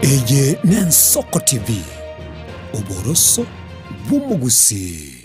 Eye n'Ensoko TV, oboroso bw'omogusii.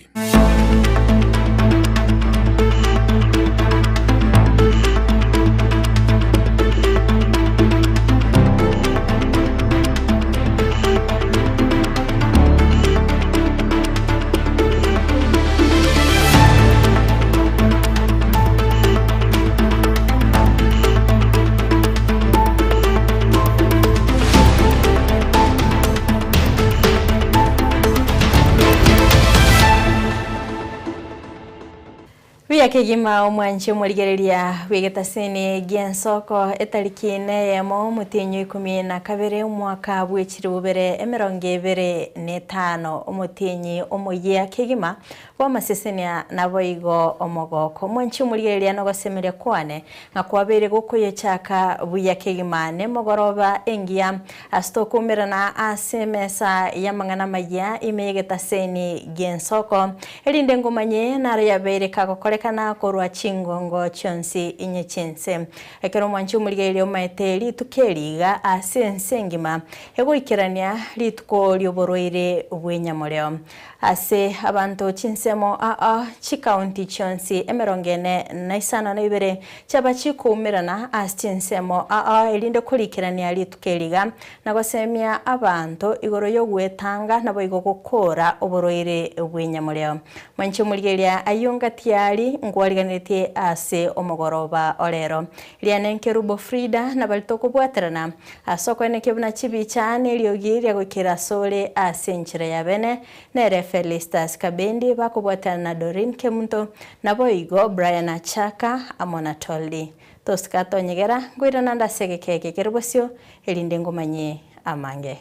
Buya kegima omwanchi omorigereria bw'egetasini gi'ensoko etariki neyemo omotienyi o ikomi na kabere omwaka bw'echiribu bere emerongo ebere na etano omotienyi omoyia kegima Bw'amasesenia naboigo omogoko. Mwanche omorigereria nogosemeria kwane, ng'a kwabeire gokoyechaka buya kegima nemogoroba engiya, ase tokoumerana ase emesa y'amang'ana amayia ime y'egetaseni gi'ensoko, erinde ngomanye naro yabeire kagokorekana korwa chingongo chionsi inye chi'ense. Ekero omwanche omorigereria omaete rituko eri iga ase ense engima, egoikerania rituko ri'oborwaire bw'enyamoreo. Ase abanto chinsemo aa chikaunti chionsi emerongo ene na isano na ibere chiaba chikoumerana ase chinsemo aa erinde korikerania rituko eri iga, na gosemia abanto igoro y'ogwetanga naboigo gokoora oborwaire bw'enyamoreo. Mwanche omorigereria ayio ngatiari nkwariganeretie ase omogoroba o rero. Riane Nkerubo Frida nabari tokobwaterana Ase okoenekia buna chibicha neriogi ria goikera asore ase enchera ya bene, nere Felistus Kabendi bakobwatana na Doreen Kemunto, naboigo Brian Achaka amo na Toldi. Tosika tonyegera, nkoirana nde ase egeka eke kere bosio, erinde ngomanyie amange.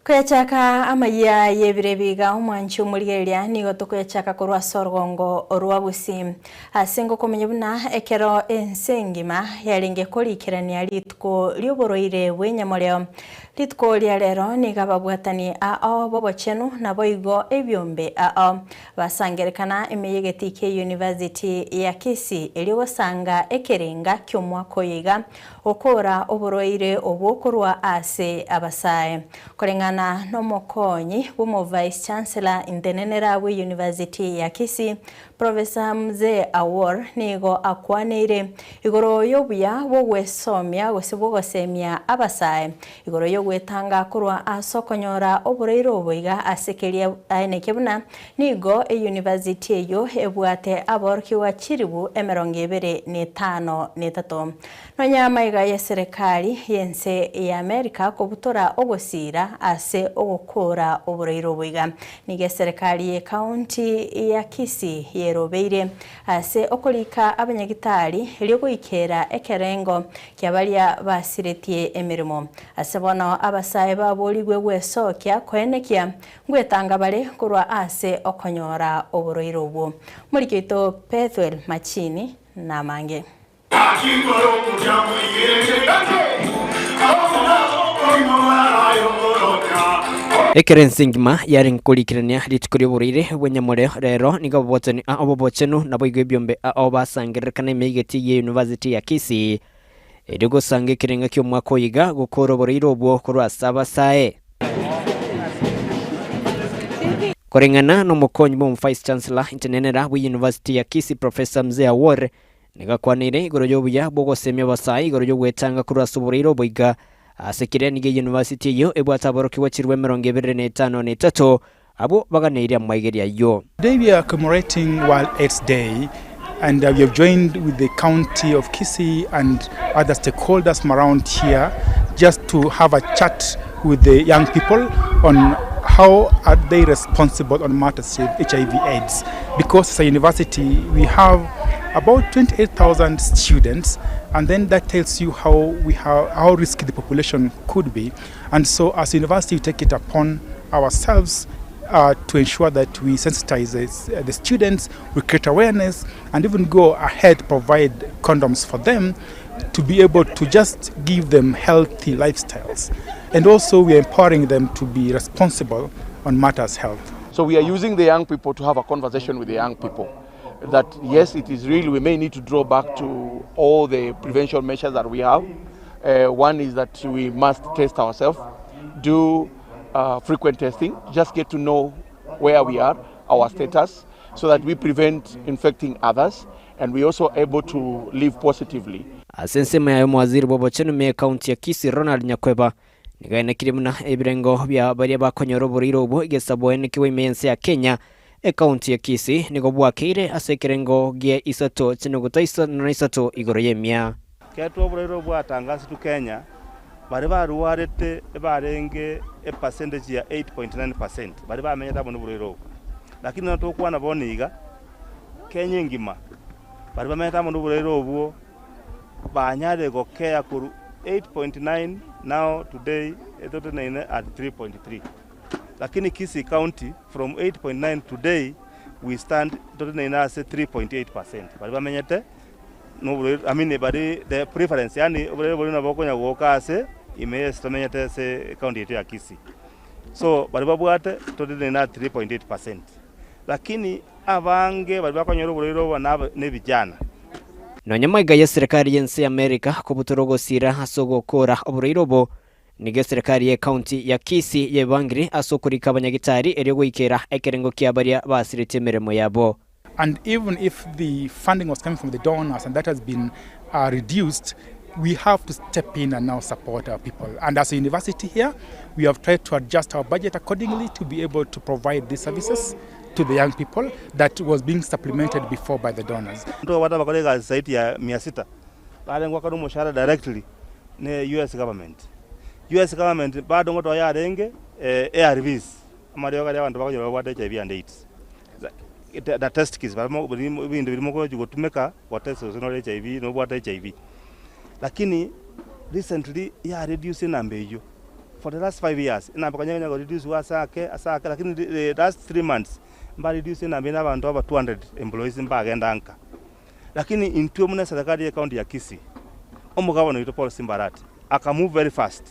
Koyachaka amayia y'ebiro ebi iga omwanchi omorigereria nigo tokoyachaka korwa ase orogongo rwa Gusii. Ase ngokomenya buna ekero ense engima yarenge korikerania rituko ri'oborwaire bw'enyamoreo. Rituko ria rero nigo ababwatani ao b'obochenu naboigo ebiombe ao basangerekana ime y'egetii kia University ya Kisii erio gosanga ekerenga ki'omwaka oyo iga Gokoora oborwaire obwo korwa ase abasae. Koreng'ana nomokonyi bw'omo Vice Chancellor intenenera bwe University ya Kisii, Professor Mzee Awor nigo akwaneire igoro y'obuya bw'ogwesomia gose bw'ogosemia abasae igoro y'ogwetanga korwa ase okonyora oborwaire obo iga ase keria aenekia buna nigo eyunivasiti eyio ebwate aborokigwa chilifu emerongo ebere na etano na etato. Nonya amaiga y'eserekari y'ense ya Amerika kobutora ogosiira ase ogokoora oborwaire obo iga. Nigo eserekari y'ecounty ya Kisii yerobeire ase okorika abanyagitari erio goikera ekerengo kia baria basiretie emeremo. Ase bono abasae baborigwe gwesokia koenekia Ngwetanga bare korwa ase okonyora oborwaire obwo. Moriki oito Pethuel Machini namange. Ekero ense engima yarenge korikerania rituko ri'oborwaire bw'enyamoreo, rero nigo ababwatani ao b'obochenu naboigo ebiombe ao basangererekana ime y'egetii ye University ya Kisii, erio gosanga ekerenga ki'omwaka oyo iga gokoora oborwaire obwo korwa ase abasae. Koreng'ana nomokonyi bw'omo-Vice Chancellor intenenera bwe University ya Kisii Professor Mzee Awor nigo akwaneire igoro y'obuya bw'ogosemia abasae igoro y'ogwetanga korwa ase oborwaire obo iga ase keria nigo eyunivasiti eyio ebwate aborokigwa chirwe 253 abwo baganeire amaigerio ayio. Today we are commemorating World AIDS Day and we have joined with the county of Kisii and other stakeholders from around here just to have a chat with the young people on how are they responsible on matters of HIV AIDS because as a university we have about 28,000 students and then that tells you how we have how risky the population could be and so as a university we take it upon ourselves uh, to ensure that we sensitize the, the students, we create awareness, and even go ahead provide condoms for them to be able to just give them healthy lifestyles. And also we are empowering them to be responsible on matters health. So we are using the young people to have a conversation with the young people that yes, it is real, we may need to draw back to all the prevention measures that we have. One is that we must test ourselves, do frequent testing, just get to know where we are, our status, so that we prevent infecting others and we also able to live positively. Ase ensemo yaye omowaziri bw'obochenu me ekaunti ya Kisii Ronald Nyakweba nigo aenekirie buna ebirengo bia baria bakonyora oboreiro obwo egesaboenekigwa ime y'ense ya Kenya ekaunti ya Kisii nigo bwakeire ase ekerengo gie isato chinuguta isano na isato igoro y'emia. Ketwa oboraire obwatangasetwe Kenya, baria barwarete ebarenge epercentage ya 8.9 percent baria bamenyete amo noborwaire obo. Lakini nonya tokwana bono iga, Kenya engima baria bamenyete amo noborwaire obwo banyarire gokea korwa 8.9 now today etoteneine at 3.3. Lakini Kisii County from 8.9 today we stand toteneine ase 3.8 percent baria bamenyete noborwaire I mean bari the preference yaani oborwaire boria nabo bokonya goka ase ime ase tomenyete ase ecounty yaito ya Kisii. So baria babwate toteneine at 3.8 percent. Lakini abange baria bakonyora oborwaire obo naba nebijana. Nonya maiga y'eserekari y'ense y'America kobutora ogosira ase ogokora oborwaire obo, nigo eserekari y'ecounty ya Kisii yebangire ase okorika abanyagitari erio goikera ekerengo kia baria basiretie emeremo yabo. And even if the funding was coming from the donors and that has been uh, reduced, we have to step in and now support our people. And as a university here, we have tried to adjust our budget accordingly to be able to provide these services to the young people that was being supplemented before by the donors. Ntobwate abakora egasi zaidi ya mia sita barenge goakanwa omoshahara directly ne US government. US government bado ngotoa yarenge ARVs, amariogo aria abanto bakonyora babwate HIV and AIDS. Na test kits barimo ebinto biria mogochi gotumeka gotest gose nore HIV nobwate HIV. Lakini recently ya reduce enamba eyio for the last 5 years enamba konya konya koreduce ase ake ase ake lakini the last 3 months mba reduce enamba eye na abanto aba 200 employees mbagenda nka. Lakini intwe buna eserekari ye county ya Kisii omogabana oito Paul Simba Arati aka move very fast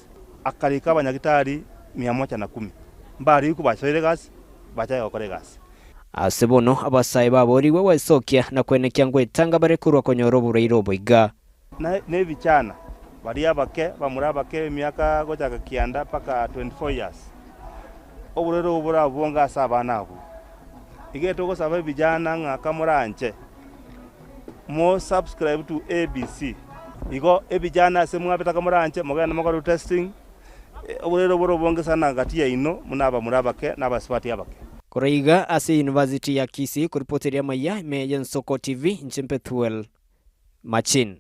akarika abanyagitari mia moja na kumi mbarikwe basoire egasi bachake gokora egasi. Ase bono abasae baboorigwe gwesokia na kwenekia ngwetanga bare korwa konyora oborwaire obo iga. Na nebichana baria abake, bamura abake emiaka gochaka kianda mpaka 24 years, oborwaire obo borabonge ase abana abwo. Iga togosaba ebijana ng'a kamoranche mo subscribe to ABC. Igo ebijana ase mwabete kamoranche mogende mokore testing, oborwaire oboro obonge sana gati yaino buna abamura abake na abasubati abake. Korwa iga ase University ya Kisii koripoteria amaiya ime y'Ensoko TV, inche Bethuel Machin.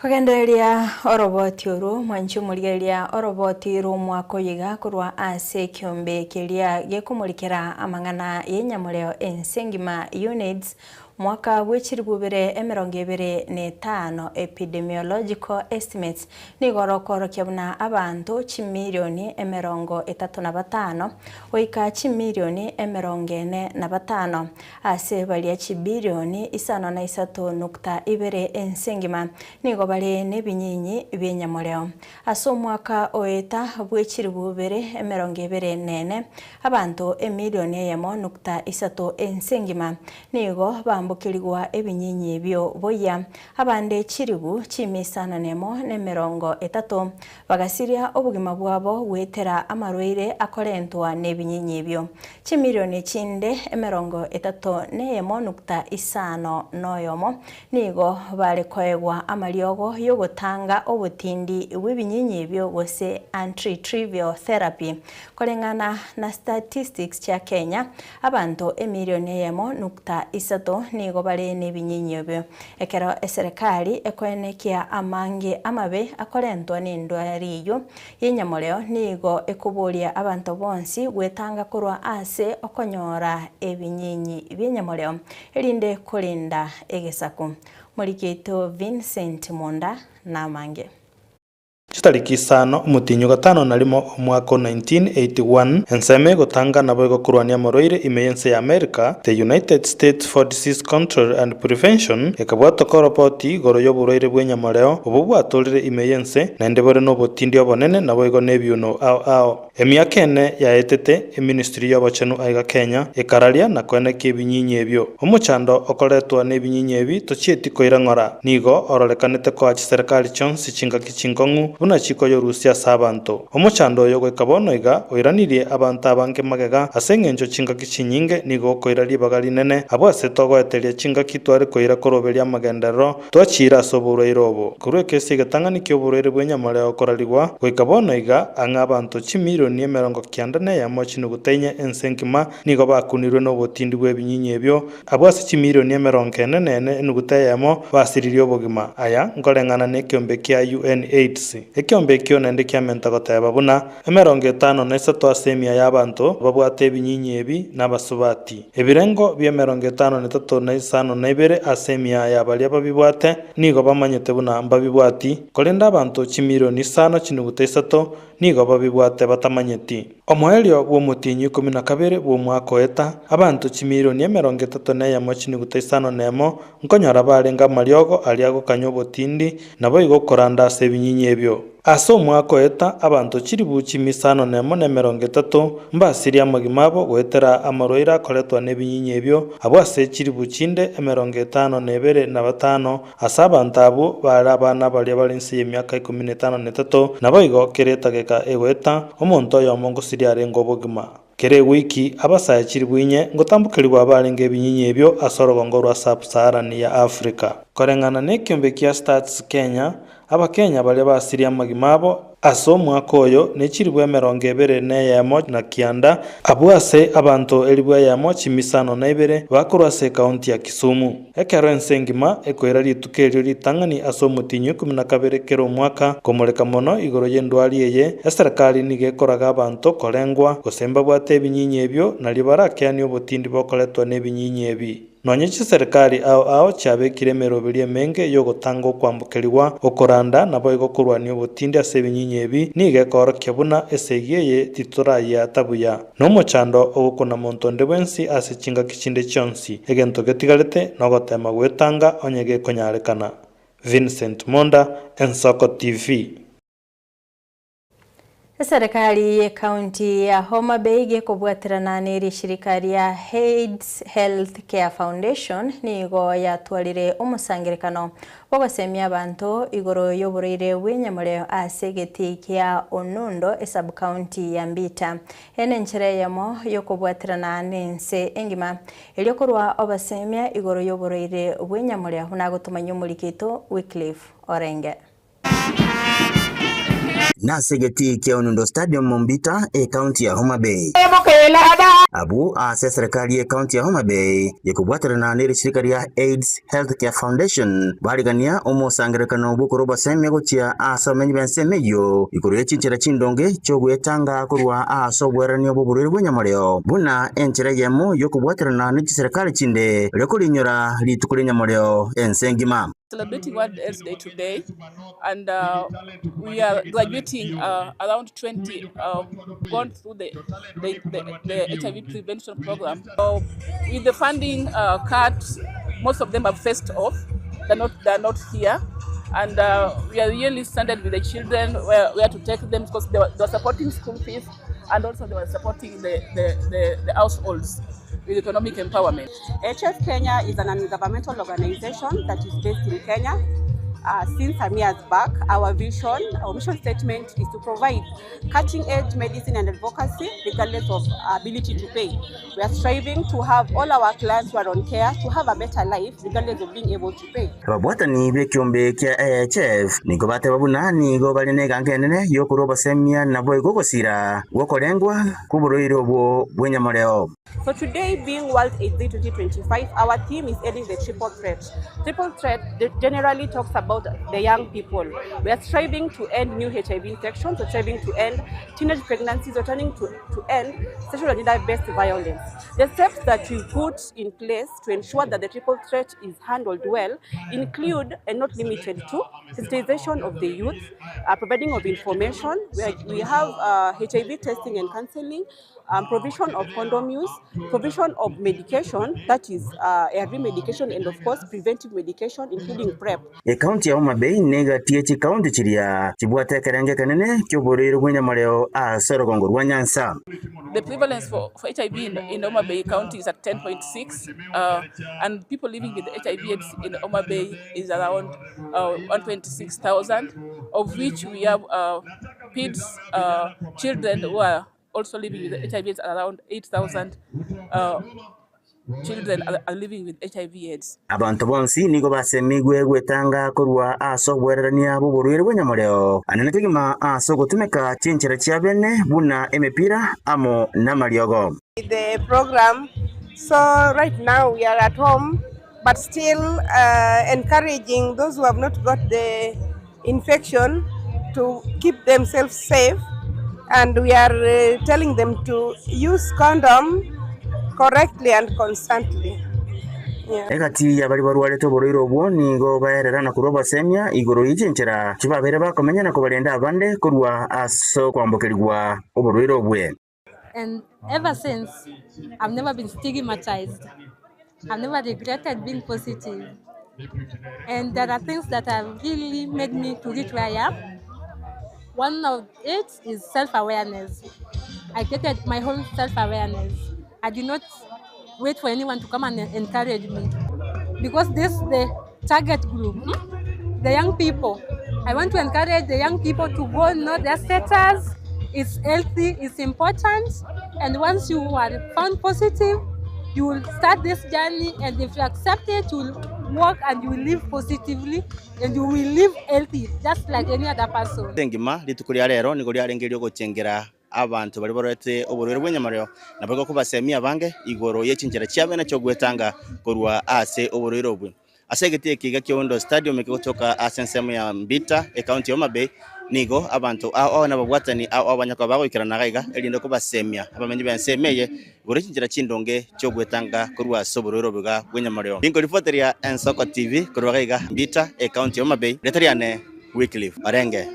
Kogendereria oroboti orwo, mwanche omorigereria oroboti rw'omwaka oyo iga korwa ase ekiombe keria gekomorikera amang'ana y'enyamoreo ense engima UNAIDS Mwaka bwe chilifu ibere emerongo ebere na etano Epidemiological Estimates nigo orokoorokia buna abanto chimilioni emerongo etato na batano goika chimilioni emerongo ene na batano ase baria chibilioni isano na isato nukta ibere ense engima nigo bare nebinyinyi bi'enyamoreo. Ase omwaka oeta bwe chilifu ibere emerongo ebere na ene abanto emilioni eyemo nukta isato ense engima Nigo bambokerigwa ebinyinyi ebio boyia, abande chilifu chimisanane nemo nemerongo etato, bagasiria obogima bwabo goetera amarwaire akorentwa nebinyinyi ebio. Chimilioni chinde emerongo etato neyemo nukta isano noyomo nigo bare koegwa amariogo yogotanga obotindi bw'ebinyinyi ebio gose antiretroviral therapy. Koreng'ana na statistics chia Kenya, abanto emilioni eyemo nukta isato nigo bare nebinyinyi ebio. Ekero eserekari ekoenekia amange amabe akorentwa nendwari eyio yenyamoreo nigo ekoboria abanto bonsi gwetanga korwa ase okonyora ebinyinyi bienyamoreo erinde korenda egesaku. Moriki oito Vincent Monda namange. Chitariki isano, omotienyi o gatano na rimo, omwaka o 1981, ensemo egotanga naboigo korwania amarwaire ime y'ense ya Amerika, The United States for Disease Control and Prevention, ekabwatoka oropoti igoro y'oborwaire bw'enyamoreo obwo bwatorire ime y'ense, naende bore nobotindi obonene naboigo nebiuno ao ao. Emiaka ene yaetete, eministry y'obochenu aiga Kenya ekararia na koenekia ebinyinyi ebio. Omochando okoretwa nebinyinyi ebi tochieti koira ng'ora, nigo ororekanete koa chiserekari chionsi chingaki chinkong'u buna chikoyorusia ase abanto. Omochando oyo goika bono iga oiranirie abanto abange magega ase engencho chingaki chinyinge nigo okoira ribaga rinene abwo ase togoeteria chingaki tware koira koroberia amagenderero Twachiire ase oborwaire obo. Korwa ekesi egetang'ani ki'oborwaire bw'enyamoreo korarigwa, goika bono iga, ang'e abanto chimilioni 91 chinuguta inye ense engima nigo bakunirwe nobotindi bw'ebinyinyi ebio, abwo ase chimilioni 44 enuguta eyemo basiririe obogima. Aya nkoreng'ana nekeombe kia UNAIDS. Ekeombe ekio naende kiamenta goteba buna 53 ase emia y'abanto babwate ebinyinyi ebi nabasubati. Ebirengo bi'emerongo 53 na 52 ase emia ya baria babibwate nigo bamanyete buna mbabibwati, korende abanto chimilioni 5 chinuguta 3 nigo babibwate batamanyeti. Omoerio bw'omotienyi 12 bw'omwaka oeta, abanto chimilioni 31 chinuguta 51 nkonyora barenge amariogo aria agokanya obotindi, naboigo koranda ase ebinyinyi ebio. Ase omwaka oeta, abanto chilifu 530 mbasirie amagima abo goetera amarwaire akoretwa nebinyinyi ebio, abwo ase chilifu chinde 55 ase abanto abwo bare abana baria bare inse y'emiaka 53, naboigo kera etageka egoeta, omonto oyomo ngosiria arenge obogima. Kera ewiki, abasae 4,000 ngotambokerigwa barenge ebinyinyi ebio ase orogongo rwa Sub-Saharan ya Africa. Koreng'ana nekiombe kia Stats Kenya, Abakenya baria basirie amagima abo ase omwaka oyo ne 21,900, abwo ase abanto 1,052 bakorwa ase ekaunti ya Kisumu. Ekero ense engima ekoira rituko erio ritang'ani ase omotienyi o 12 kera omwaka komoreka mono igoro y'endwari eye, eserekari nigo ekoraga abanto korengwa gose mbabwate ebinyinyi ebio nario barakeanie obotindi bokoretwa nebinyinyi ebi. Nonye chiserikari ao ao chiabekire emeroberi emenge y'ogotanga okwambokerigwa, okoranda, naboigo korwania obotindi ase ebinyinyi ebi, nigo ekoorokia buna esegi eye titorayiata buya. Nomochando ogokuna monto onde bwensi ase chingaki chinde chionsi, egento getigarete nogotema gwetanga onye gekonyarekana. Vincent Monda, Ensoko TV. Eserekari y'ekaunti ya Homa Bay gekobwaterana nerishirika ria AIDS Health Care Foundation nigo yatwarire omosangerekano bw'ogosemia abanto igoro y'oborwaire bw'enyamoreo ase egetii kia Onundo esub-county ya Mbita. Eye nenchera eyemo y'okobwaterana nense engima erio korwa obosemia igoro y'oborwaire bw'enyamoreo buna agotomanyia omoriki oito Wycliffe Orenge. Nase egetii kia Onundo Stadium Mombita, ekaunti ya Homa Bay. Abwo ase eserekari y'ekaunti ya Homa Bay gekobwaterana nerishirika ria AIDS Health Care Foundation barigania omosangererekano bw'okorwa obosemia gochia ase abamenyi b'ensemo eyio igoro ye chinchera chindonge chi'ogwetanga korwa ase obwerani bw'oborwaire bw'enyamoreo buna enchera eyemo y'okobwaterana ne chiserekari chinde erio korinyora rituko ri'enyamoreo ense engima. Celebrating World AIDS Day today, and we are graduating around 20 gone through the HIV prevention program. So with the funding cut, most of them have faced off. They're not here. And we are really standing with the children where to take them, because they were supporting school fees, and also they were supporting the households with economic empowerment. HF Kenya is an non-governmental organization that is based in Kenya. Since some years back, our vision, our mission statement is to provide cutting-edge medicine and advocacy regardless of ability to pay. We are striving to have all our clients who are on care to have a better life regardless of being able to pay. Ababwatani b'ekiombe kia AHF nigo bateba buna nigo bare neganka enene y'okorwa obosemia naboigo ogosira gwokorengwa kw'oborwaire obwo bw'enyamoreo. So today being World AIDS Day 2025, our theme is ending the triple threat. Triple threat generally talks about about the young people. We are striving to end new HIV infections, we're striving to end teenage pregnancies, we're trying to, to end sexual and gender-based violence. The steps that we put in place to ensure that the triple threat is handled well include and not limited to sensitization of the youth, providing of information, where we have HIV testing and counseling, provision of condom use, provision of medication, that is ARV medication, and of course preventive medication, including PrEP. Ekaunti ya Homa Bay negatie chikaunti chiria chibwate ekerenge ekenene kioborwire bwa enyamareo ase orogongo rwa Nyanza. The prevalence for HIV in Homa Bay County is at 10.6, and people living with HIV AIDS in Homa Bay is around 126,000, of which we have PIDs, children who are also living with HIV AIDS, around 8,000 children are living with HIV AIDS. Abanto bonsi nigo basemigwe gwetanga korwa ase obwererania bw'oborwaire bw'enyamoreo anene kegima ase ogotumeka chinchera chia bene buna emepira amo n'amariogo. The program, so right now we are at home, but still encouraging those who have not got the infection to keep themselves safe, and we are telling them to use condom correctly and constantly. Yeah. Egati yabari barwarete oborwaire obwo nigo baerera na korwa obosemia igoro y'echinchera chibabere bakomenya na kobarenda abande korwa ase okwambokerigwa oborwaire obwe. And ever since, I've never been stigmatized. I've never regretted being positive. And there are things that have really made me to reach where I am. One of it is self-awareness. I created my own self-awareness. I did not wait for anyone to come and encourage me. Because this is the target group, the young people. I want to encourage the young people to go know their status. It's healthy, it's important. And once you are found positive, you will start this journey, and if you accept it, you will work and you will live positively and you will live healthy, just like any other person. Engima rituko ria rero nigo riarengerio gochengera abantu bari barwete oborwere bw'enyamareo na bariko kobasemia abange igoro y'echinchera chiabene chiogwetanga korwa ase oborwere obwe ase egeti ekiga kia Ondo Stadium ekigotoka ase ensemo ya Mbita ekaunti ya Homa Bay nigo abanto ao nababwatani ao abanyakwa bagoikerana iga erinde kobasemia abamenyi ba ensemo eye igoro chinchera chindonge chiogwetanga korwa ase oborwere obwe bw'enyamareo. Ninkoripoteria Ensoko TV korwa iga Mbita ekaunti ya Homa Bay retariane Wycliffe Orenge.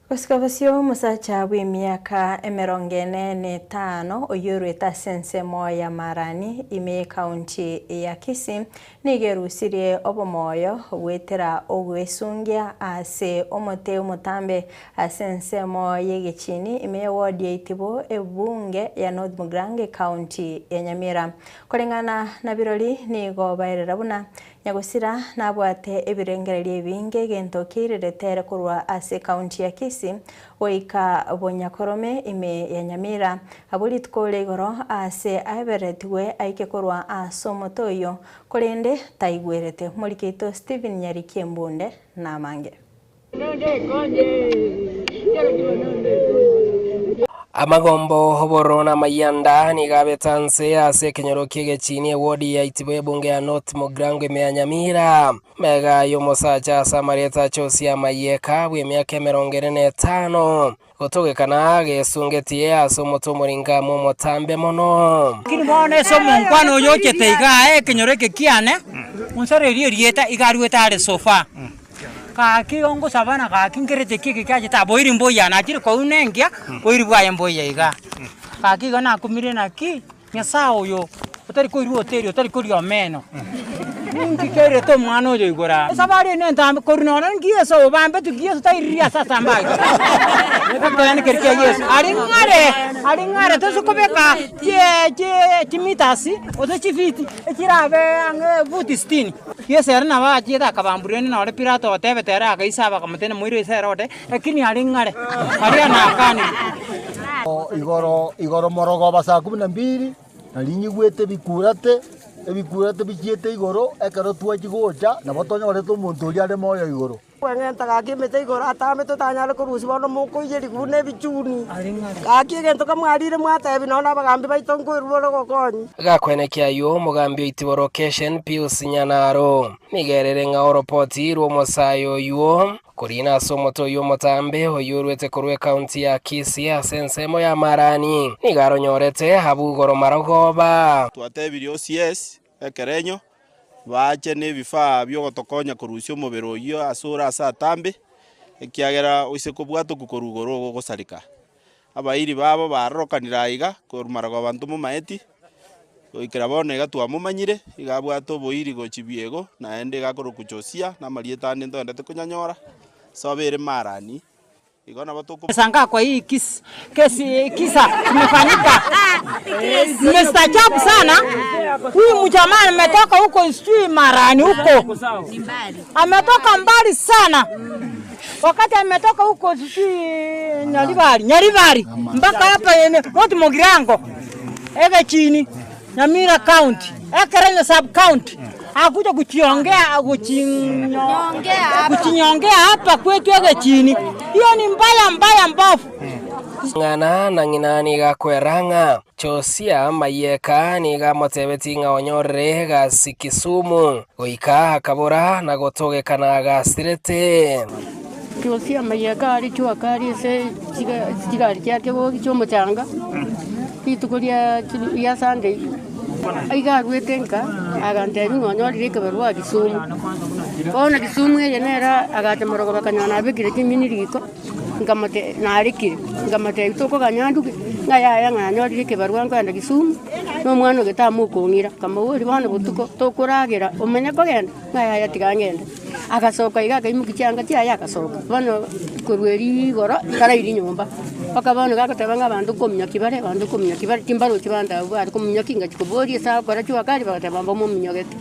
Gosika bosio omosacha bw'emiaka 45 oyorwete ase ensemo ya Marani ime ekaunti ya Kisii nigo erusirie obomoyo gwetera ogwesungia ase omote omotambe ase ensemo y'egechini ime ya ward ya Itibo ebunge ya North Mugirango ekaunti ya Nyamira. Koreng'ana na birori nigo baerera buna Nyagosira nabwate ebirengererio ebinge egento kiireretere korwa ase ekaunti ya Kisii goika Bonyakorome ime ya Nyamira abwo rituko ria igoro ase aeberetigwe aike korwa ase omote oyo korende taigwerete. Morikeito Stephen Nyariki Embunde namange. Amagombo oboro na amayanda nigo abetanse ase ekenyoro ki'egechini ewodi ya Itibo ebunge ya North Mugirango ime ya Nyamira. Mega y'omosacha ase amareta achosia amayeka bw'emiaka 45 gotogekana gesungetie ase omote omoringa momotambe mono. Lakini bono ase omonkwana oyo ochete igaa ekenyoro eke kiane, onsarerie erieta iga aruete are sofa. Gaki igo ngosabana gaki nkerete ki eke kiachete aboiri mboyia nachire kouna engiya, boiri bwaye mboiya igaa. Gaki igo nakumire naki, Nyasaye oyo, otari koirwa hoteli, otari koria omeno, ninki kerete omwana oyo igoro aa? Esabari eye nentambe korwa nonya nki Yeso obambetwe ki Yeso tairirie ase asambe aye. Ekeene keria kia Yeso, aria ng'are, aria ng'are toise kobeka chie chie chimeters gose chifiti, echirabe ang'e futi sitini. Yeso ere nabo achiete akabamburania nore Pilato otebete ere agaisaba akamotebia moire ase Herode, lakini aria ng'are, aria nakanire. Igoro igoro morogoba saa kumi na mbili, nari nyigwete ebikurate, ebikurate bichiete igoro, ekero twachia gocha, nabo tonyorete omonto oria are moyo igoro. Kweng'enta gaki emete igoro atambe totanyare korusia bono mokoiyeria buna ebichuni. Gaki egento kamwarire mwatebi nonya abagambi baito nkoirwa ore ogokonyi. Gakwenekia ayio omogambi oitibwa Location Pius Nyanaro nigo erere ng'a oropoti rw'omosae oyio korina ase omote oyio omotambe oyio orwete korwa ekaunti ya Kisii ase ensemo ya Marani nigo aronyorete abwo igoro marogoba. Twatebirie OCS ekerenyo baache nebifaa biogotokonya korusia omobere oyio ase ore ase atambe, ekiagera oise kobwatokwa korwa igoro ogosareka. Abairi babo barorokanire aiga korwa marogoba ntomomaeti, goikera bono iga twamomanyire, iga abwate oboiri gochia biego, naende iga akorokwa Josia, na amarieta ande ntoendete konyanyora, ase obeire marani. Igo nabo toko. Nimeshangaa kwa hii kis, kesi, kisa kimefanyika. Nimestaajabu sana. Huyu mjamaa ametoka huko sijui Marani huko, ametoka mbali sana. Wakati ametoka huko sijui Nyaribari, Nyaribari mpaka hapa ene North Mugirango Egechini Nyamira County Ekerenyo Sub County akuja kuchiongea kuchinyongea hapa kwetu Egechini. Hiyo ni mbaya mbaya mbovu. Ng'ana na ng'ina nigo akwera ng'a Josia Mayeka nigo amotebetie ng'a onyorire egasi Kisumu, goika akabora na gotogekana agasirete. Josia Mayeka aria chua kari ase chigari chiake bogi chi'omochanga, rituko ria Sunday, iga arwete nka agantebia ng'a onyorire ekebarua Kisumu. Bono Kisumu eye nere agacha morogoro akanyora nabekire ching'eni riko. Nkamote narekire, nkamotebia tokoganya nduge, ng'a yaya ng'a nanyorire ekebarua nkoenda Kisumu, na omwana oyo tamokong'ira. Nkamoboria bono botuko tokoragera omanye kogenda? Ng'a yaya tiga ngende. Agasoka iga akaimokia chianga chiaye agasoka, bono korwa erio igoro tarairi nyomba, mpaka bono iga agoteba ng'a abanto nkominyokia bare abanto nkominyokia bare, timbarochi banto abwo bare kominyokia ngachia koboria ase agokora chua kali bagateba mbamominyogete,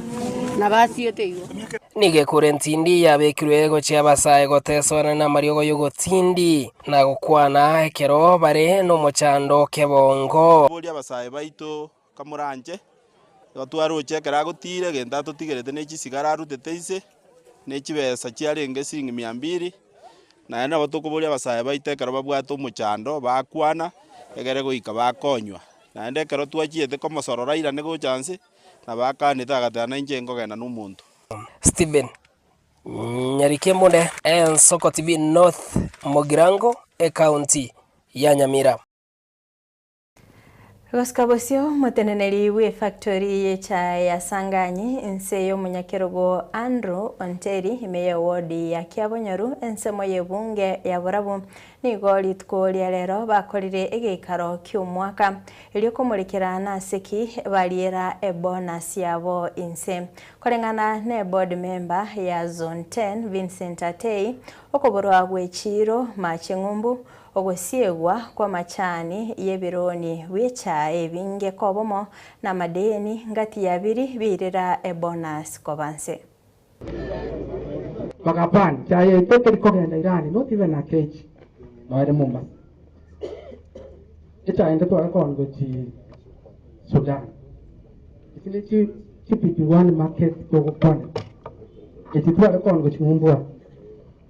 nabo asiete igo. Nigo ekure entindi yabekirwe gochia abasae gotesoana namariogo y'ogotindi, na gokwana ekero bare nomochando kebongo. Boria abasae baito kamoranche, igo twaroche ekero agotira egento atotigerete ne chisigara arutete inse, ne chibesa chiarenge siringi mia mbiri, naende nabo tokoboria abasae baito ekero babwate omochando bakwana, egere goika bakonywa. Naende ekero twachiete komosorora airane gocha nse, Nabo akanete agateba, Nainche nkogenda nomonto. Stephen Nyarikembunde, Ensoko TV North Mugirango, Ekaunti ya Nyamira. Gosika bosio, omoteneneri bw'efactory y'echae ya Sanganyi, inse y'omonyakerogo Andrew Onteri, ime y'ewodi ya Kiabonyoru, ensemo y'ebunge ya Borabu, nigo rituko ria rero bakorire egeikaro ki'omwaka. Erio komorekera nase ki bariera ebonus yabo inse. Koreng'ana ne board member ya zone ten Vincent Atei, okoborwa gwe chiiro, mache ng'umbu, ogosiegwa kw'amachani y'ebironi bw'echae ebinge kobomo na amadeni ngati ya biri biirera ebonus koba nse. Bagapan, Chae yaito teri kogenda Irani, not even a kg, noere Mombasa. Echae ende tware koonia gochi Sudan. Echi ne chi chi PP1 market togokwana. Echi tware koonia gochi ng'umbu aa.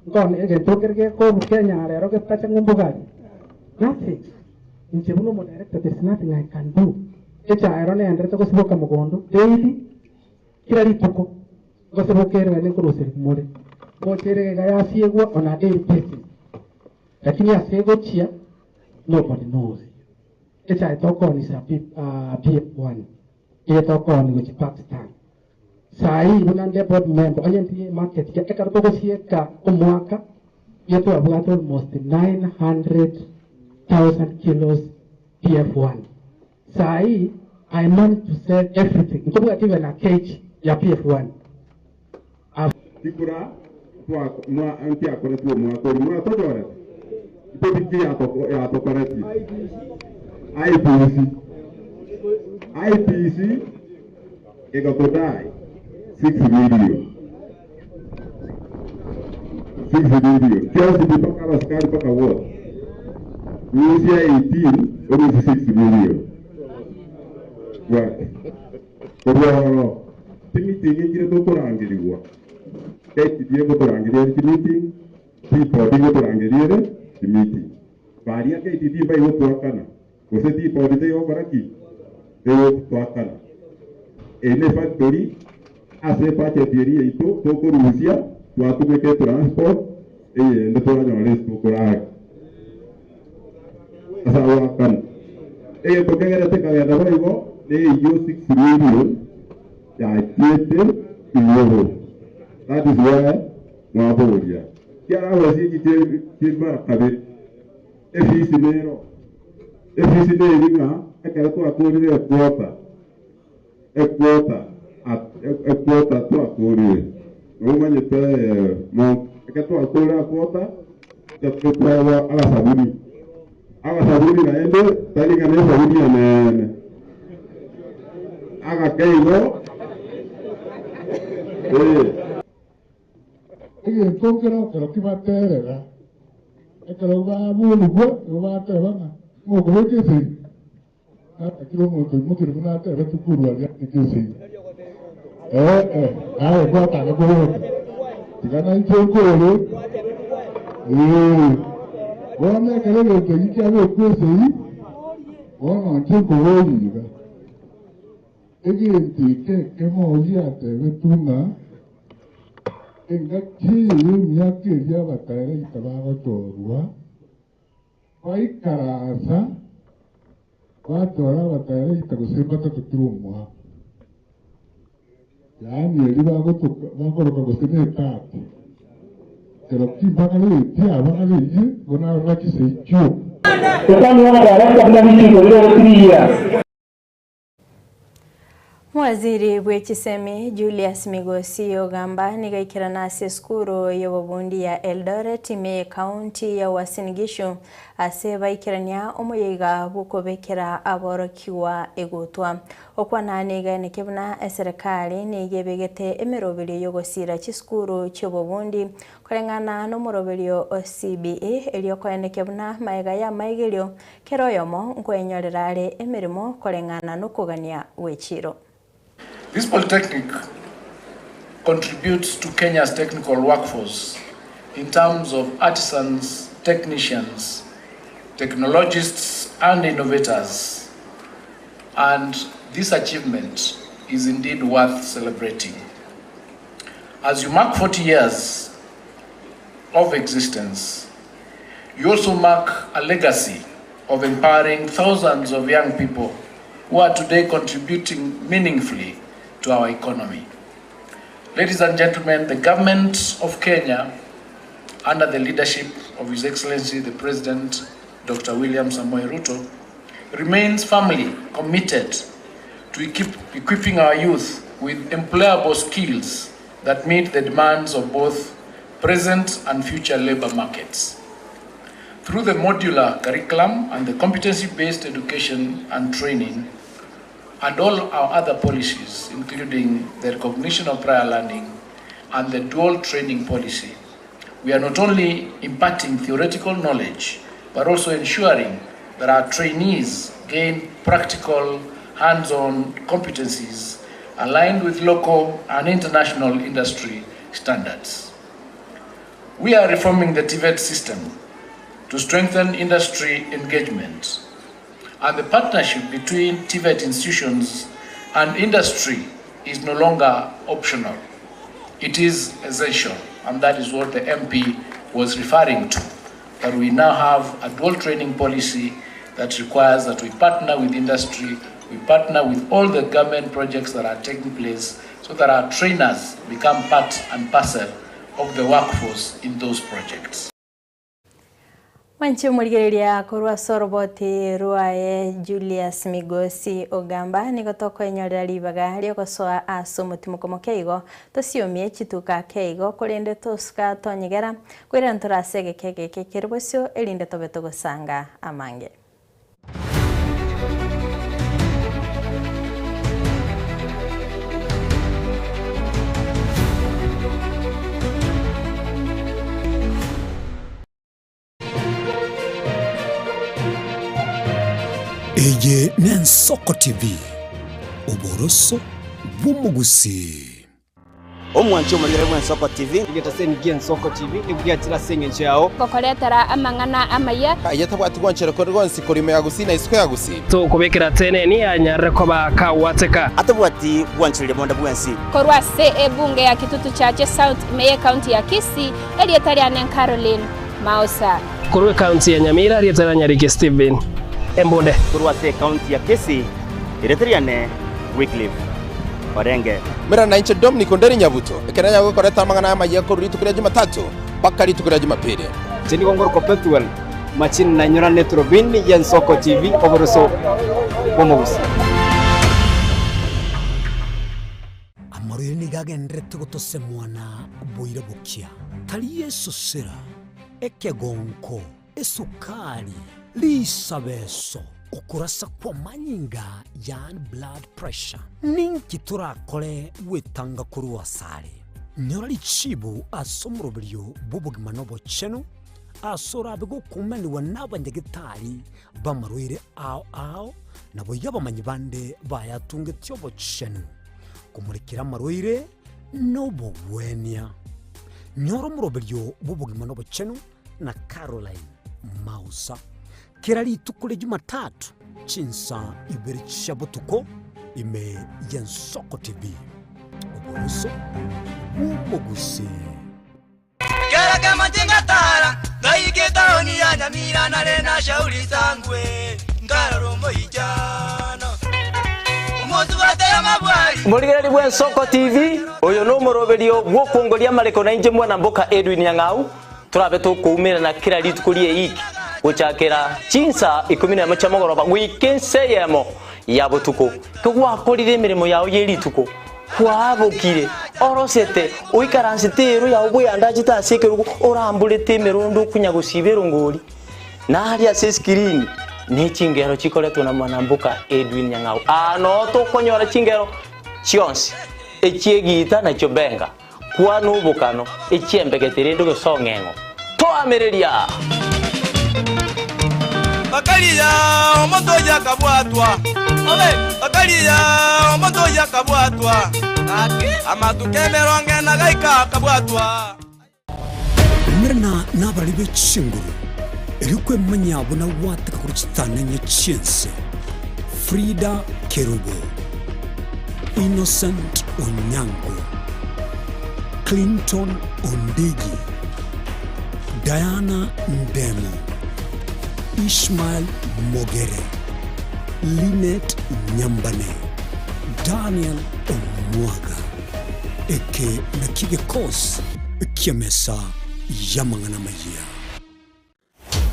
Nkoonia egento nkere gekobu Kenya rero getacha ng'umbu gari. Nothing. Inche buna omo director there is nothing I can do. Echae ero nenderete gosiboka mogondo daily. Kera rituko gose bokerera ninkoruseria more, ngochere iga yasiegwa on a daily basis, lakini ase egochia nobody knows. Echae tokoonisa PF1 eye tokooni gochia Pakistan. Saii buna nde board member onye ntiga emarket ya ekero togosieka omwaka nigo twabwate almost 900,000 kilos PF1. Saii I managed to sell everything ntobwati even a cage ya PF1. Chikura nchiakoretwe omwaka oria mwatonyorete? Ntobiki ki yatokoretie? IEBC. IEBC egatodai 6 million. 6 million. Chionsi pi mpaka abasikari mpaka wote. Rusia 18 orusie 6 million. Bwate. Korwa ororo, chimeeting nchire tokorangerigwa. KTDA ngotorangeria ere chimeeting, Tea-board ngotorangeria ere chimeeting. Baria KTDA mbaigotoakana, gose Tea-board tegokora ki? Tegotoakana. Eye ne efactory ase ebudget eria yaito tokorusia twatumeka etransport eyende twanyora ase tokorara ase agoakana. Egento kegerete kagenda boigo neyio 6 million yachiete igoro. That is why mwaboria. Chiarahwe echi chie mara kabere efisi nero. Efisi neri ng'a ekero twakorire equota equota equota twakorire nomanyete monk ekero twakorire equota twaewa agasabuni agasabuni naende tari ng'a na esabuni enene agake igo eh. Egento nkere ekero kibaterera, ekero baborigwa nigo bateba ng'a ng'okobeka esegi, natakire omonto oimokire buna atebete korwa aria abeke esegi. Ee, ee, naye gwatanga kobeka, tiga nainche nkore, ee. Bono ekero egento eki kiabekwa esegi, bono inche nkoboria iga, egento eke ekemo giatebetwe ng'a Engaki eye y'emiaka eria abataeragita bagochorwa, baikaransa, bachora abataeragita gose mbatato kera omwaka. Yaani eria bagotoka bakoroka gose netati. Ekero ki mbagaretie abagareirie, igo narora chisegi chioka. Mwaziri bwe chisemi Julius Migosi ogamba nigo aikerana ase esukuru y'obobundi ya Eldoret ime y'ekaunti ya Uasin Gishu ase baikerania omoyega bw'okobekera aborokigwa egutwa. Okwana nigo eneke buna eserekari nigo ebegete emeroberio y'ogosira chisukuru chi'obobundi koreng'ana nomoroberio o CBE erio koeneke buna maega y'amaigerio Kera oyomo nkwenyorera are emeremo koreng'ana nokogania gw'echiiro. This polytechnic contributes to Kenya's technical workforce in terms of artisans, technicians, technologists and innovators and this achievement is indeed worth celebrating. As you mark 40 years of existence, You also mark a legacy of empowering thousands of young people who are today contributing meaningfully to our economy. Ladies and gentlemen, the government of Kenya, under the leadership of His Excellency the President, Dr. William Samoei Ruto, remains firmly committed to equipping our youth with employable skills that meet the demands of both present and future labor markets. Through the modular curriculum and the competency-based education and training, and all our other policies, including the recognition of prior learning and the dual training policy, we are not only imparting theoretical knowledge, but also ensuring that our trainees gain practical, hands-on competencies aligned with local and international industry standards. We are reforming the TVET system to strengthen industry engagement and the partnership between TVET institutions and industry is no longer optional. It is essential, and that is what the MP was referring to, that we now have a dual training policy that requires that we partner with industry, we partner with all the government projects that are taking place so that our trainers become part and parcel of the workforce in those projects. Mwanche omorigereria korwa ase oroboti rwaye Julius Migosi Ogamba nigo tokoenyorera ribaga riogosoa ase omotimoko moke igo tosiomie chituka ake igo korende tosuka tonyegera koirana tore ase egeka egeke kere bosio erinde tobe togosanga amange. Eye n'Ensoko TV, oboroso bw'omogusii. Omwanchi omorigere bw'Ensoko TV. Egetaseni gi'Ensoko TV nigo giachire ase engencho yao. Gokoretera amang'ana amaya. Aye tabwati gwanchera konde gwonsi korwa ime ya Gusii na isiko ya Gusii. Tokobekera teneni anyarire koba kagwateka. Atabwati gwanchereria bonde bwensi. Korwa ase ebunge ya Kitutu Chache South ime y'ecounty ya Kisii, erieta riane Caroline Mausa. Korwa ecounty ya Nyamira, erieta ria Nyariki Stephen Embunde. Korwa ase ecounty ya Kisii, erieta riane Wycliffe Orenge. Mera nainche Dominic Onderi Nyabuto, ekero nanyare gokoreta amang'ana amayia korwa rituko ria Jumatatu mpaka rituko ria Jumapili. Inche nigo ngorokwa Pethuel Machini na inyora neturubini y'Ensoko TV oboroso bw'omogusi. Amarwaire nigo agendererete gotosemwa na boira bokia, tari esosera, ekegonko, esukari, risabeso, okorasa kw'amanyinga, yaani blood pressure. Ninki torakore gwetanga korwa asare? Nyora richibu ase omoroberio bw'obogima na obochenu, ase orabe gokumanigwa nabanyagetari b'amarwaire ao ao, naboigo abamanyi bande bayatungetie obochenu, komorekera amarwaire na obogwenia. Nyora omoroberio bw'obogima na obochenu na Caroline Mausa, kera rituko ria Jumatatu chinsa ibere chia botuko ime y'Ensoko TV. Oboroso bw'omogusii. Kera kemo tingatara ngaika etaoni ya Nyamira nare na shauri sangwe nkarora omoichano omosubate amabwari. Morigereri bw'Ensoko TV, oyo nomoroberio bw'okwongoria amareko na inche mwana mboka Edwin Nyang'au, torabe tokoumerana kera rituko ri'eiki gochakera chinsa ikomi nemo chia mogoroba goika ensa eyemo ya botuko. Kegwakorire emeremo yao ye rituko, Kwabokire, orosete, oikaransete eero yao bweyandachete ase ekerogo, oramborete emerondo okunya gosiba erongori, na aria ase eskirini ne chingero chikoretwe na mwanamboka Edwin Nyang'au. Aa noo tokonyora chingero chionsi, echi'egiita na chiobenga, kwana obokano, echi'embegete rende gose ong'eng'o. Toamereria! Bakaria omonto oyio akabwatwa, bakaria omonto oyio akabwatwa, amatuko emerongo ena gaika akabwatwa. Umerana nabarari be chinguru, erio kwemanya buna gwateka korwa chitananya chi'ense. Frida Kerubo, Innocent Onyango, Clinton Ondigi, Diana Ndemo, Ishmael Mogere, Linet Nyambane, Daniel Omwaga. Eke nakio gekosi ki'emesa y'amang'ana amayia.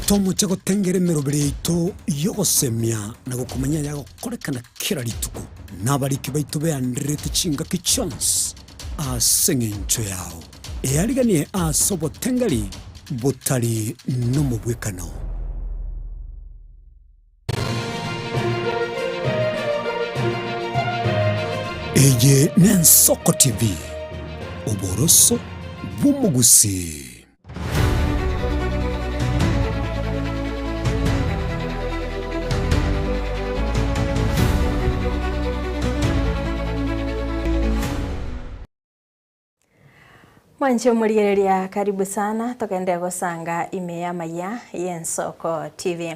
Tomoche gotengera emeroberi yaito y'ogosemia na gokomanya ayagokorekana kera rituko, na abariki baito beandererete chingaki chionsi ase engencho yao. Eariganie ase obotengeri botari nomobwekano. Eye n'Ensoko TV, oboroso bw'omogusii. Mwanche omorigereria karibu sana togende gosanga ime y'amaya y'Ensoko TV.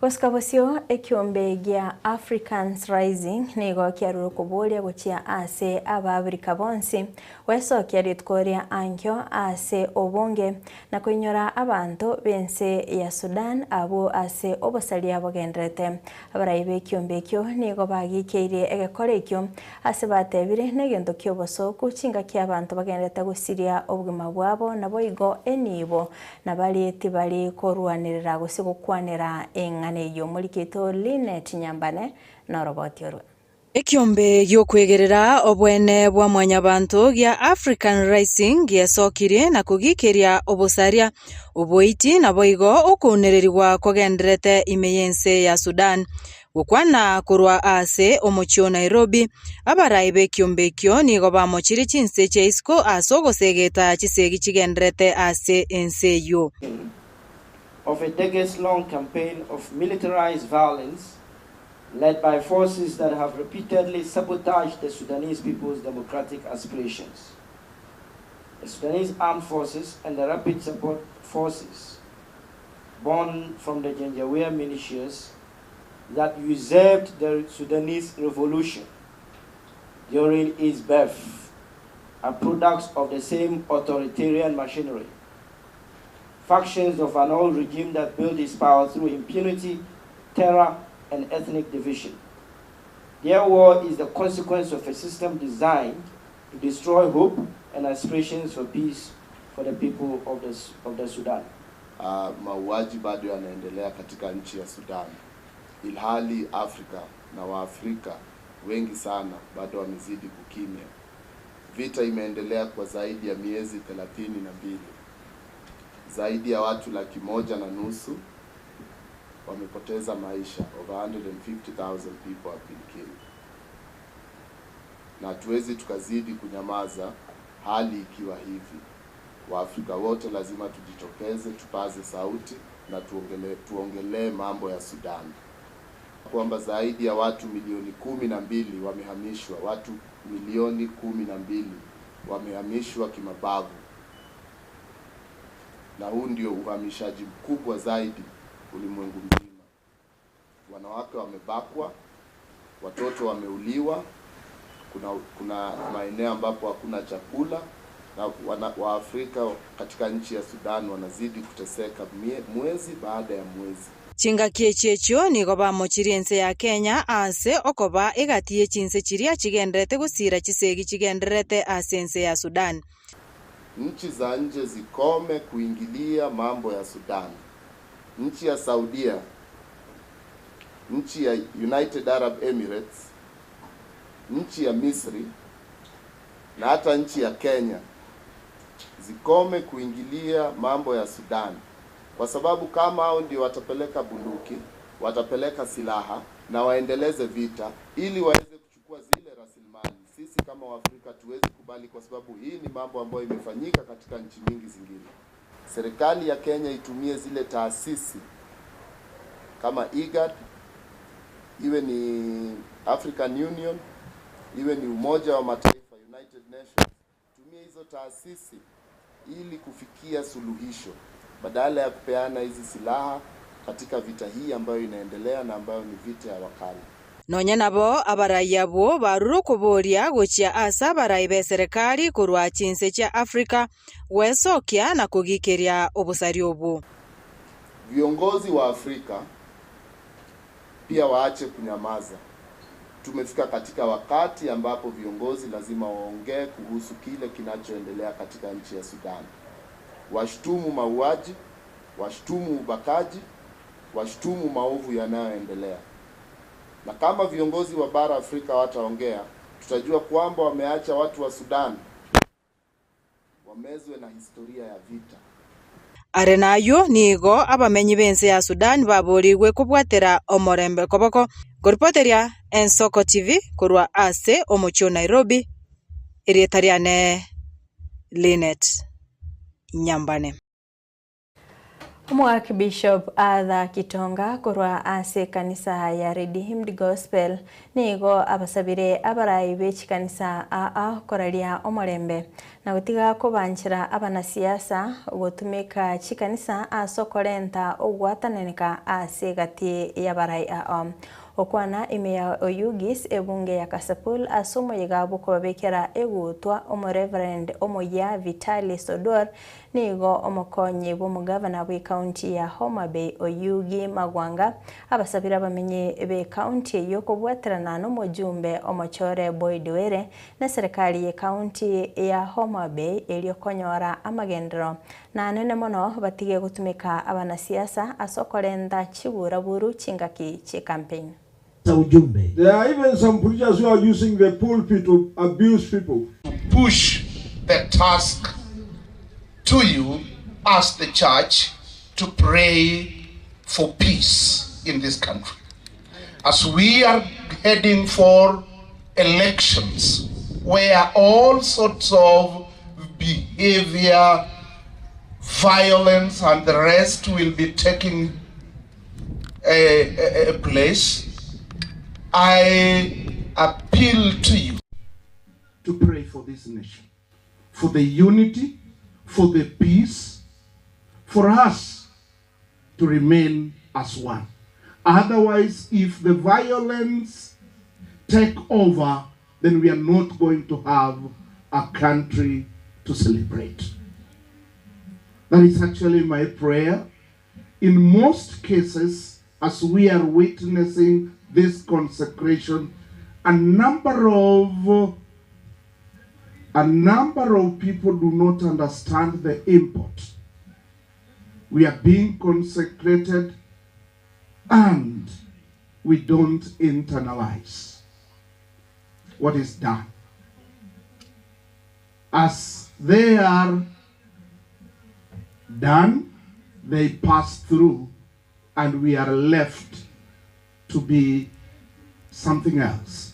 Gosika bosio ekiombe gia Africans Rising nigo kiarure okoboria gochia ase Abaafrika bonsi gwesokia rituko ria ankio ase obonge na koinyora abanto b'ense ya Sudan abwo ase obosaria bogendererete. Abarai b'ekiombe ekio nigo bagikeirie egekora ekio ase batebire negento ki'obosooku chingaki abanto bagendererete gosiria obogima bwabo naboigo enibo na baria tibari korwanerera gose gokwanera eng'ana eyio. Omorikito Linet Nyambane noroboti orwe. Ekiombe gi'okwegerera obwene bwa Mwanyabanto gia African Rising giesokirie na kogikeria obosaria, oboiti naboigo okounererigwa kogendererete ime y'ense ya Sudan. Gokwana korwa aase omochie o Nairobi, abarai b'ekiombe ekio nigo bamochirie chinse chia isiko ase ogosegeta chisegi chigendererete ase ense eyio. of a decades-long campaign of militarized violence led by forces that have repeatedly sabotaged the Sudanese people's democratic aspirations. The Sudanese Armed Forces and the Rapid Support Forces, born from the Janjaweed militias that usurped the Sudanese revolution during its birth, are products of the same authoritarian machinery. Factions of an old regime that built its power through impunity, terror, and ethnic division. Their war is the consequence of a system designed to destroy hope and aspirations for peace for the people of the, of the Sudan. Mauaji bado yanaendelea katika nchi ya Sudan, ilhali Afrika na Waafrika wengi sana bado wamezidi kukimya. Vita imeendelea kwa zaidi ya miezi 32. Zaidi ya watu 150,000 wamepoteza maisha. Over 150,000 people have been killed. Na hatuwezi tukazidi kunyamaza hali ikiwa hivi. Waafrika wote lazima tujitokeze, tupaze sauti na tuongelee tuongelee mambo ya Sudan, kwamba zaidi ya watu milioni 12 wamehamishwa, watu milioni 12 wamehamishwa kimabavu, na huu ndio uhamishaji mkubwa zaidi ulimwengu mzima. Wanawake wamebakwa, watoto wameuliwa, kuna maeneo ambapo hakuna chakula na Waafrika katika nchi ya Sudan wanazidi kuteseka mwezi baada ya mwezi. Chingaki echi echio nigo bamochirie ense ya Kenya ase okoba egati ye chinse chiria chigenderete gosira chisegi chigenderete ase ense ya Sudan. Nchi za nje zikome kuingilia mambo ya Sudan. Nchi ya Saudia, nchi ya United Arab Emirates, nchi ya Misri na hata nchi ya Kenya zikome kuingilia mambo ya Sudan, kwa sababu kama hao ndio watapeleka bunduki, watapeleka silaha na waendeleze vita ili waweze kuchukua zile rasilimali. Sisi kama Waafrika tuwezi kubali, kwa sababu hii ni mambo ambayo imefanyika katika nchi nyingi zingine. Serikali ya Kenya itumie zile taasisi kama IGAD, iwe ni African Union, iwe ni Umoja wa Mataifa, United Nations, tumie hizo taasisi ili kufikia suluhisho badala ya kupeana hizi silaha katika vita hii ambayo inaendelea na ambayo ni vita ya wakala. Nonya nabo abarai abwo barure okoboria gochia ase abarai be serikali korwa chinse chia Africa gwesokia na kogikeria obosari obwo. Viongozi wa Afrika pia waache kunyamaza. Tumefika katika wakati ambapo viongozi lazima waongee kuhusu kile kinachoendelea katika nchi ya Sudan. Washtumu mauaji, washtumu ubakaji, washtumu maovu yanayoendelea. Na kama viongozi wa bara Afrika wataongea, tutajua kwamba wameacha watu wa Sudan wamezwe na historia ya vita. Are nayo nigo abamenyi b'ense ya Sudan baborigwe kobwatera omorembe koboko koripoteria Ensoko TV korwa ase omochie o Nairobi erieta riane Linet Nyambane. Omwakibishop Arthur Kitonga korwa ase ekanisa ya Redeemed Gospel nigo abasabire abarai be chikanisa aa koraria omorembe na gotiga kobanchera abanasiasa gotumeka chikanisa ase okorenta ogwatananeka ase egati ya abarai aa okwana ime ya Oyugis ebunge ya Kasipul ase omoyega bwokobabekera egutwa omoreverend omoya Vitali Sodor nigo omokonyi bwa omogavana bwa ekaunti ya Homa Bay Oyugi Magwanga abasabire abamenyi be ekaunti eyo kobwaterana na omojumbe omochore Boyd Were na serikali ya ekaunti ya Homa Bay erio konyora amagendero na nene mono batige gotumeka abanasiasa ase okorenta chiburaburu chingaki chie campaign. Ujumbe. There are even some preachers who are using the pulpit to abuse people. Push the task to you as the church to pray for peace in this country. As we are heading for elections where all sorts of behavior, violence and the rest will be taking a place, I appeal to you to pray for this nation, for the unity, for the peace, for us to remain as one. Otherwise, if the violence take over, then we are not going to have a country to celebrate. That is actually my prayer. In most cases, as we are witnessing this consecration, a number of a number of people do not understand the import. We are being consecrated and we don't internalize what is done. As they are done, they pass through, and we are left to be something else.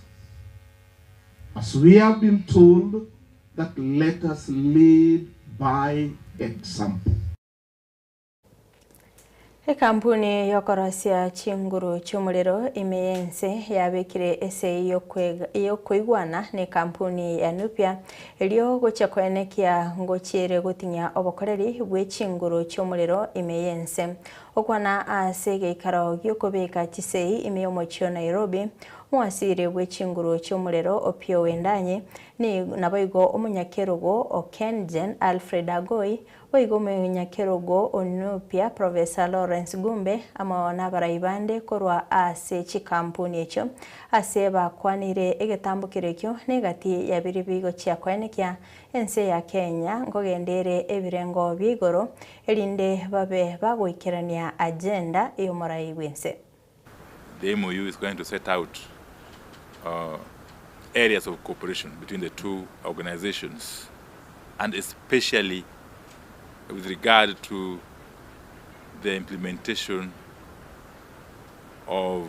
As we have been told that let us lead by example. Ekampuni yokorosia chinguru chiomorero ime yense yabekire ese yokoigwana ne kampuni ya Nupia erio gochia koenekia ngochiere gotinya obokoreri bwe chinguru chiomorero ime yense okwana ase geikaro giokobeka chisei ime yomochio Nairobi mwasire bwe chinguru chiomorero Opiyo Wandayi ni naboigo omonyakerogo o Kengen Alfred Agoi boigo omonyakerogo o Nupia Professor Lawrence Gumbe amo nabarai bande korwa ase chikampuni echio ase bakwanire egetambukero ekio negati ya biri bigochia koenekia ense ya Kenya ngogendere ebirengo bigoro erinde babe bagoikerania agenda eyomorai bwense. The MOU is going to set out areas of cooperation between the two organizations, and especially with regard to the implementation of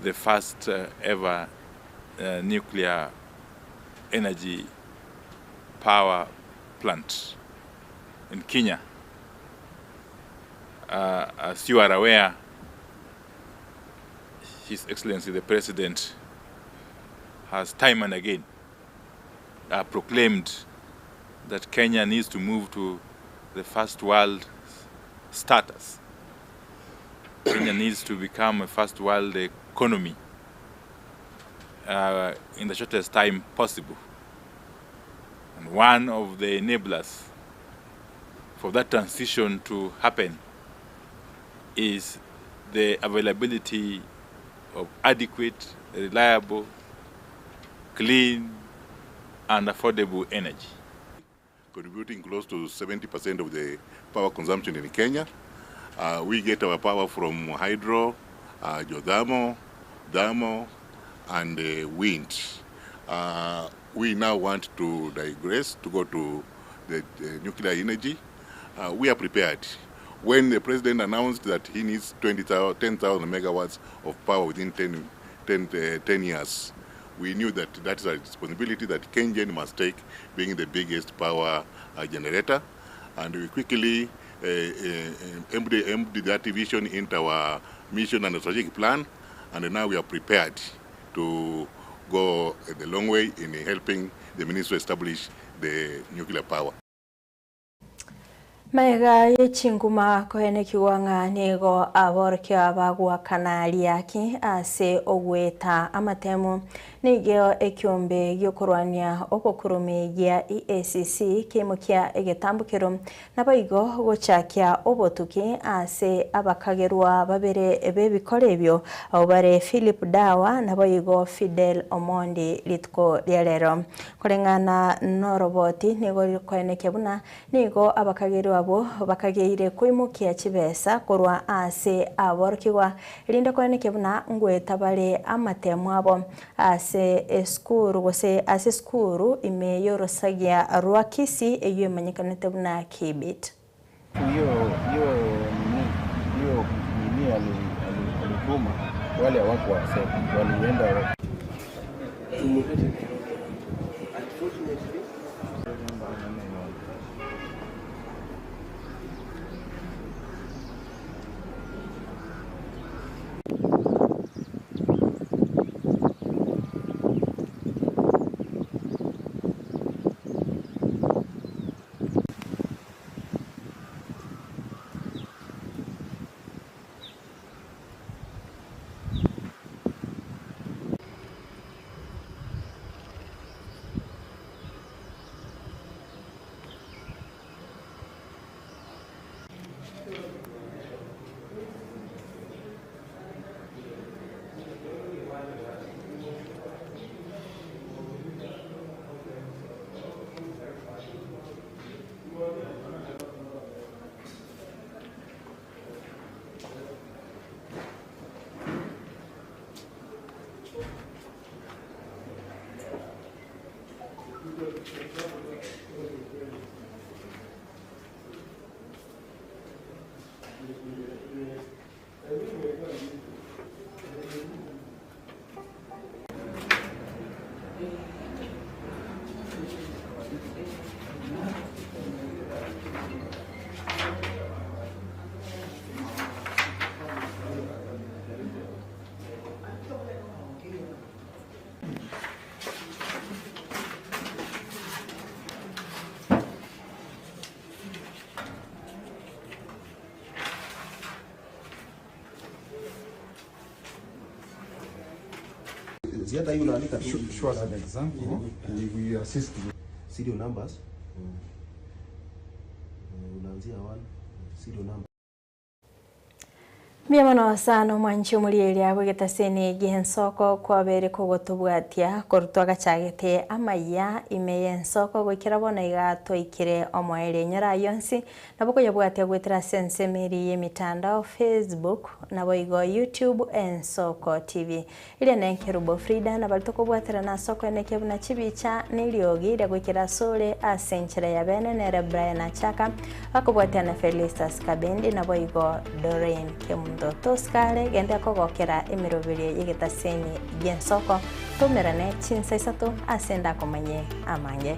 the first ever nuclear energy power plant in Kenya. As you are aware, His Excellency the President has time and again proclaimed that Kenya needs to move to the first world status. Kenya needs to become a first world economy in the shortest time possible. And one of the enablers for that transition to happen is the availability of adequate, reliable, clean, and affordable energy. Contributing close to 70% of the power consumption in Kenya. We get our power from hydro, geothermal, thermal, and wind. We now want to digress to go to the nuclear energy. We are prepared. When the president announced that he needs 10,000 megawatts of power within 10 years, we knew that that is a responsibility that KenGen must take, being the biggest power generator. And we quickly emptied that vision into our mission and strategic plan, and now we are prepared to go the long way in helping the ministry establish the nuclear power. Maega yechinguma kohenekiwa nigo aborokio bagwakana riaki ase ogweta amatemo nigeo ekiombe giokorwania obokurumi gia EACC kimukia egetambukero naboigo gochakia obotuki ase abakagerwa babere bebikore ebyo abo bare Philip Dawa naboigo Fidel Omondi rituko ria rero koreng'ana noroboti nigo kohenekia buna nigo abakagerwa abo bakageire koimokia chibesa korwa ase aborokigwa erinde koenekia buna ngweta bare amatemo abo ase eskuru gose ase eskuru ime yorosagia rwa Kisii eyo emanyekanete buna Kibit. Hiyo nini alituma wale hawako accept, walienda. Ziada hii unaandika tu. Show us an example. We assist you. Serial numbers. Unaanzia 1 serial number. Mbuya mono sana omwanchi omorieria bw'egetaseni gi'ensoko kwabere kogotobwatia korwa twagachagete amaiya ime y'ensoko goikera bono iga twaikire omoerio enyora ayio onsi nabo koyabwatia goetera ase ensemo eria y'emitandao Facebook naboigo YouTube Ensoko TV. Eria nenkerubo Frida nabari tokobwaterana ase okoenekia buna chibicha na eriogi ria goikera asore ase enchera ya bene nere Brian Achaka bakobwatia na Felistus Kabendi naboigo Doreen Kemunto. Tosikare genda kogokera emeroberio y'egetaseni gi'ensoko toumerane chinsa isato ase ndakomanye amange.